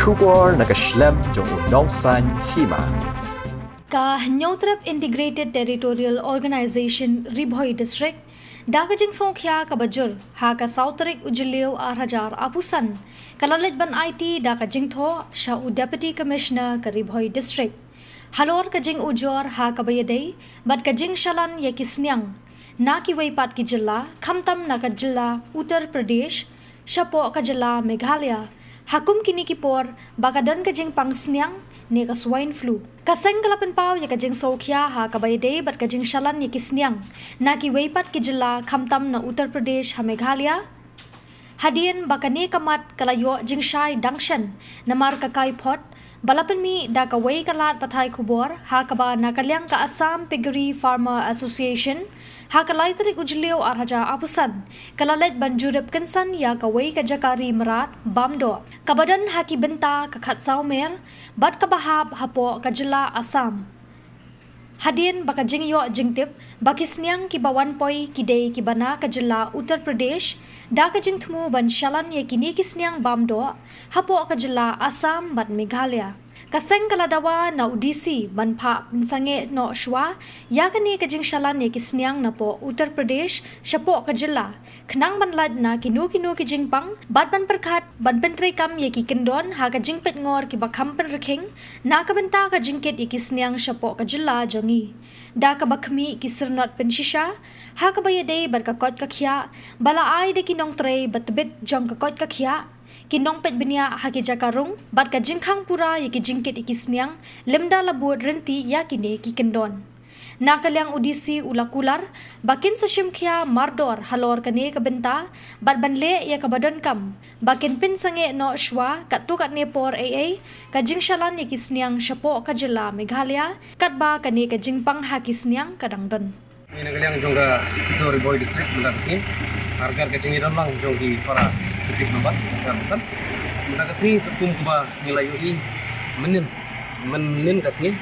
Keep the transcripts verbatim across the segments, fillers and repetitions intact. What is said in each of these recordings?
Khubor na ka shlem jong u Nongsaiñ Hima. Ka Hynñiewtrep Integrated Territorial Organization Ri Bhoi District, da ka jingsngewkhia kaba jur, ha ka saw tarik u Jylliew ar hajar arphew san, ka la leit ban aiti da ka jingthoh sha u Deputy Commissioner ka Ri Bhoi District halor ka jingujor ha kaba ïadei bad ka jingshalan ïa ki sniang na kiwei pat ki jylla, khamtam na ka jylla Uttar Pradesh shapoh ka jylla Meghalaya ha kum kine ki por ba ka don ka jingpang sniang ne ka swine flu. Ka seng ka la pynpaw ïa ka jingsngewkhia ha kaba ïadei bad ka jingshalan ïa ki sniang na kiwei pat ki jylla, khamtam na Uttar Pradesh ha Meghalaya, hadien ba kane ka mat ka la ïoh jingshai dang shen namar ka kaiphod ba la pynmih da kawei ka lad pathai khubor, ha kaba na ka liang ka Assam Piggery Farmer Association, ha ka lai tarik u Jylliew ar hajar arphew san, ka la leit ban jurip kynsan ïa kawei ka jaka ri mrad bam doh kaba don ha ki bynta ka khatsaw mer bad kaba hap hapoh ka jylla Assam. Hadien ba ka jingïoh jingtip ba ki sniang kiba wan poi ki dei kiba na ka jylla Uttar Pradesh, da ka jingthmu ban shalan ïa kine ki sniang bam doh hapoh ka jylla Assam bad Meghalaya, ka seng ka la dawa na u D C ban phah pynsangeh noh shuwa ïa kane ka jingshalan ïa ki sniang napoh Uttar Pradesh shapoh ka jylla, khnang ban lait na kino kino ki jingpang bad ban pyrkhat ban pyntreikam ïa ki kyndon ha ka jingpeitngor kiba kham pynrkhing na ka bynta ka jingkit ïa ki sniang shapoh ka jylla jong ngi. Da kaba khmih ki syrnod pynshisha ha kaba ïadei bad ka koit ka khiah ba la ai da ki nongtrei ba tbit jong ka koit ka khiah, ki nongpeit bniah ha ki jaka rung bad ka jingkhang pura ïa ki jingkit ïa ki sniang, lymda la bud rynti ïa kine ki kyndon. Na ka liang u D C u la kular ba kin sa shim khia mardor halor kane ka bynta bad ban leh ïa kaba donkam ba kin pynsangeh noh shuwa katto katne por ei ei ka jingshalan ïa ki sniang shapoh ka jylla Meghalaya, katba kane ka jingpang ha ki sniang ka dang don. Ïa na ka liang jong ka Ri Bhoi District mynta ka sngi, ha ryngkat ka jingïadon lang jong ki para executive member, mynta ka sngi, katkum kaba ngi la ïohi mynnin mynnin ka sngi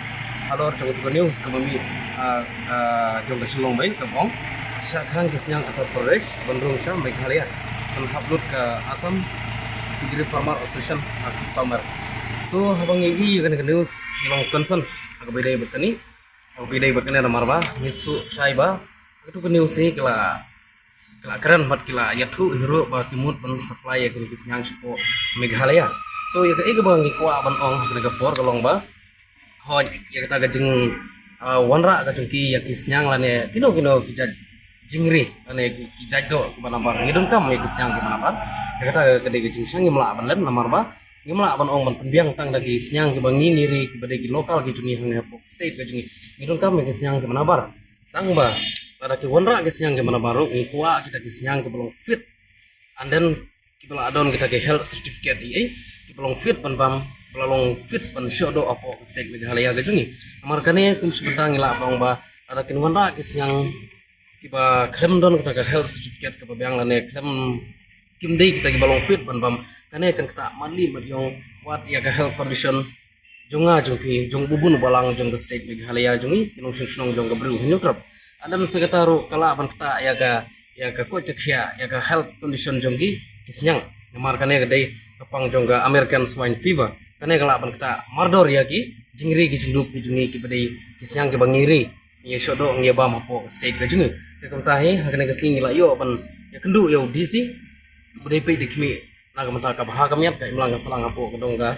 halor jong ka news kaba mih, ah, ah, jong ka Shillong Mail kaba ong, shah khang ki sniang Uttar Pradesh ban rung sha Meghalaya ban hap lut ka Assam Piggery Farmer Association ha ki summer. So haba ngi ïohi ïa kane ka news ngi long concern ha kaba ïadei bad kane, ha kaba ïadei bad kane namar ba ngi sngewthuh shai ba katto ka news hi ka la ka la kren bad ki la ïathuh hi ruh ba ki mut ban supply ïa kine ki sniang shapoh Meghalaya. So ïa kaei kaba ngi kwah ban ong ha kane ka por ka long ba, hooid, ïa kata ka jing, ah, wanrah ka jong ki ïa ki sniang lane kino kino ki jait jingri lane ki, ki jait doh kiba nabar, ngi donkam ïa ki sniang kiba nabar. Ïa kata ka dei ka jingsneng, ngim lah ban len namar ba ngim lah ban ong ban pynbiang tang da ki sniang kiba ngi ngi ri kiba dei ki local ki jong ngi hangne hapoh state ka jong ngi. Ngi donkam ïa ki sniang kiba nabar. Tang ba lada ki wanrah ki sniang kiba nabar ruh, ngi kwah kita ki sniang kiba long fit, and then kiba la don kita ki health certificate, eh, eh, kiba long fit ban bam, kiba la long fit ban shoh doh hapoh ka state Meghalaya ka jong ngi. Namar kane kum shi bynta ngi lah ban ong ba lada kin wanrah ki sniang kiba khlem don kita ka health certificate kaba biang lane khlem, kim dei kita kiba long fit ban bam, kane kan ktah mane mat ïong wat ïa ka health condition jong nga jong phi, jong u bun u balang jong ka state Meghalaya jong ngi, ki nongshong shnong jong ka Bri u Hynñiewtrep. And then sa kata ruh ka lah ban ktah ïa ka, ïa ka koit ka khiah, ïa ka health condition jong ki, ki sniang. Namar kane ka dei ka pang jong ka American Swine Fever. Kane ka lah ban ktah mardor ïa ki jingri ki jingdup ki jong ngi kiba dei ki sniang kiba ngi ri, ngi ïa shoh doh, ngi ïa bam hapoh ka state ka jong ngi. Te kumta hi ha kane ka sngi ngi la ïoh ban ïakynduh ïa u D C ba dei peit da khmih na ka bynta ka bha ka miat ka imlang ka sahlang hapoh ka dong ka,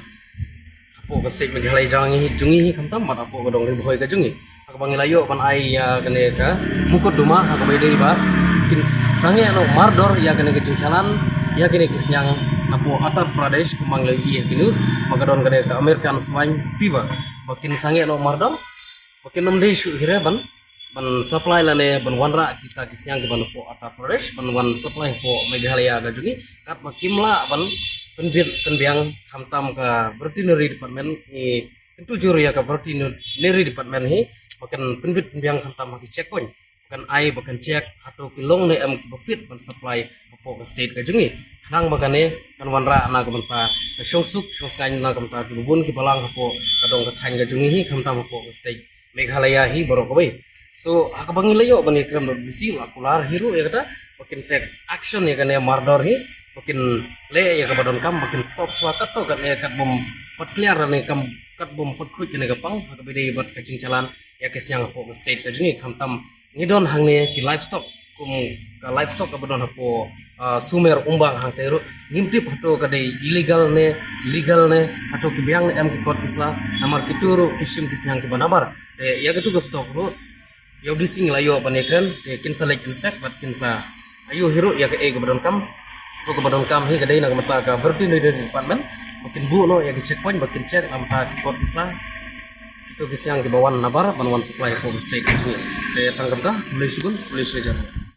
hapoh ka state Meghalaya jong ngi, jong ngi hi khamtam bad hapoh ka dong Ri Bhoi ka jong ngi. Ha kaba ngi la ïoh ban ai ïa kane ka mukotduma ha kaba ïadei ba kin sangeh noh mardor ïa kane ka jingshalan ïa kane ki sniang napoh Uttar Pradesh, kumba ngi la ïohi ha ki news ba ka don kane ka American Swine Fever, ba kin sangeh noh mardor, ba kin ym dei shuh hi re ban, ban supply lane ban wanrah kita ki sniang kiba napoh Uttar Pradesh ban wan supply hapoh Meghalaya ka jong ngi, katba kim lah ban pynbit pynbiang khamtam ka veterinary department, ngi kyntu jur ïa ka veterinary department hi ba kan pynbit pynbiang khamtam ha ki checkpoint, ba kan ai, ba kan check hato ki long ne em kiba fit ban supply hapoh ka state ka jong ngi. Khnang ba kane kan wanrah na ka bynta ka shongsuk shongsngain na ka bynta kiba bun ki balang hapoh ka dong ka thaiñ ka jong ngi hi khamtam hapoh ka state Meghalaya hi baroh kawei. So ha kaba ngi la ïoh ban ïakren bad u D C u la kular hi ruh ïa kata ba kin take action ïa kane mardor hi, ba kin leh ïa kaba donkam, ba kin stop shuwa katto katne, kat bym pat clear ne kam, kat bym pat khuid kane ka pang ha kaba ïadei bad ka jingchallan ïa ka sniang hapoh ka state ka jong ngi. Khamtam ngi don hangne ki livestock, kum ka livestock kaba don hapoh, ah, Sumer Umbang hangtei ruh ngim tip hato ka dei illegal ne legal ne, hato ki biang ne em ki kot ki sla, namar kito ruh ki shim ki sniang kiba nabar. Te ïa katu ka stock ruh ïa u D C ngi la ïoh ban ïakren, te kin sa leit inspect bad kin sa ïoh hi ruh ïa kaei kaba donkam. So kaba donkam hi ka dei na ka bynta ka Veterinary Department ba kin buh noh ïa ki checkpoint, ba kin check na ka bynta ki kot ki sla, kito ki sniang kiba wan nabar ban wan supply hapoh ka state ka jong ngi. Te tang kumta, khublei shibun, khublei shihajar.